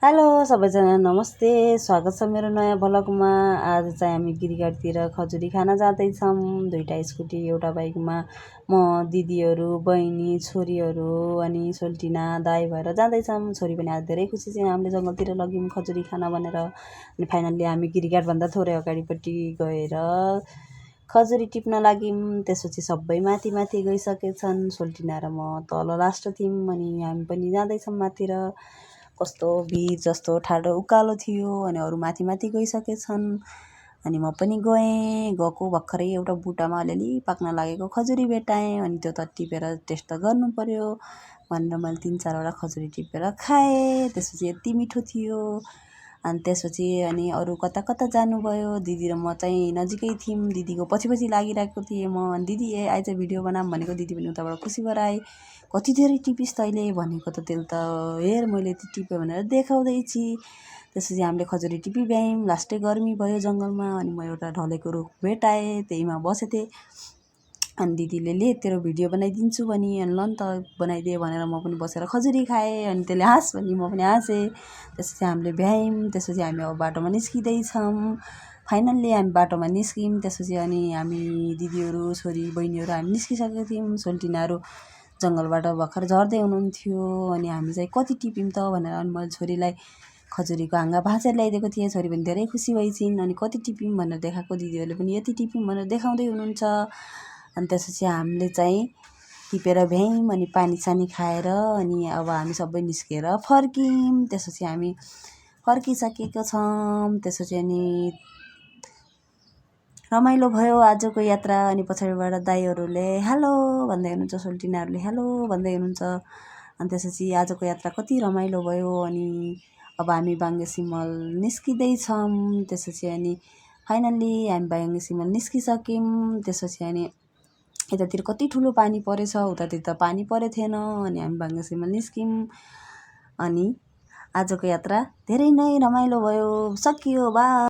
Hello सबैजना नमस्ते, स्वागत छ मेरो नयाँ भ्लगमा। आज चाहिँ हामी गिरीघाटतिर खजुरी खान जाँदैछौँ। दुईटा स्कुटी एउटा बाइकमा म, दिदीहरू, बहिनी, छोरीहरू अनि सोल्टिना दाई भएर जाँदैछौँ। छोरी पनि आज धेरै खुसी छ, हामीले जङ्गलतिर लग्यौँ खजुरी खान भनेर। अनि फाइनल्ली हामी गिरीघाटभन्दा थोरै अगाडिपट्टि गएर खजुरी टिप्न लाग्यौँ। त्यसपछि सबै माथि माथि गइसकेछन्। सोल्टिना र म तल लास्ट थियौँ अनि हामी पनि जाँदैछौँ माथि। र कस्तो भिर जस्तो ठाडो उकालो थियो अनि अरू माथि माथि गइसकेछन्। अनि म पनि गएको भर्खरै एउटा बुट्टामा अलिअलि पाक्न लागेको खजुरी भेटाएँ। अनि त्यो त टिपेर टेस्ट त गर्नु पर्यो भनेर मैले 3-4वटा खजुरी टिपेर खाएँ। त्यसपछि यति मिठो थियो। अनि त्यसपछि अनि अरू कता कता जानुभयो। दिदी र म चाहिँ नजिकै थियौँ, दिदीको पछि पछि लागिरहेको थिएँ म। अनि दिदी आइज भिडियो बनाऊँ भनेको, दिदी पनि उताबाट खुसी भएर आए। कति धेरै टिपिस् तैँले भनेको त, त्यसले त हेर मैले यति टिपेँ भनेर देखाउँदैछि। त्यसपछि हामीले खजुरी टिपिभ्यायौँ। लास्टै गर्मी भयो जङ्गलमा। अनि म एउटा ढलेको रुख भेटाएँ, त्यहीमा बसेको थिएँ। अनि दिदीले ले तेरो भिडियो बनाइदिन्छु भनी, अनि ल नि त बनाइदिए भनेर म पनि बसेर खजुरी खाएँ। अनि त्यसले हाँस भनी म पनि हाँसेँ। त्यसपछि हामीले भ्यायौँ। त्यसपछि हामी अब बाटोमा निस्किँदैछौँ। फाइनल्ली हामी बाटोमा निस्क्यौँ। त्यसपछि अनि हामी दिदीहरू, छोरी बहिनीहरू हामी निस्किसकेको थियौँ। सोल्टिनाहरू जङ्गलबाट भर्खर झर्दै हुनुहुन्थ्यो। अनि हामी चाहिँ कति टिप्यौँ त भनेर अनि मैले छोरीलाई खजुरीको हाँगा भाँचेर ल्याइदिएको थिएँ। छोरी पनि धेरै खुसी भइछिन्। अनि कति टिप्यौँ भनेर देखाएको, दिदीहरूले पनि यति टिप्यौँ भनेर देखाउँदै हुनुहुन्छ। अनि त्यसपछि हामीले चाहिँ टिपेर भ्यायौँ। अनि पानी सानी खाएर अनि अब हामी सबै निस्केर फर्क्यौँ। त्यसपछि हामी फर्किसकेको छौँ। त्यसपछि अनि रमाइलो भयो आजको यात्रा। अनि पछाडिबाट दाईहरूले हेलो भन्दै हुनुहुन्छ, सोल्टिनाहरूले हेलो भन्दै हुनुहुन्छ। अनि त्यसपछि आजको यात्रा कति रमाइलो भयो। अनि अब हामी बाङ्गे सिमल निस्किँदैछौँ। त्यसपछि अनि फाइनल्ली हामी बाङ्गे सिमल निस्किसक्यौँ। त्यसपछि अनि यतातिर कति ठुलो पानी परेछ, उतातिर त पानी परेको थिएन। अनि हामी बाङ्गे सिमल निस्क्यौँ। अनि आजको यात्रा धेरै नै रमाइलो भयो। सकियो, बाई।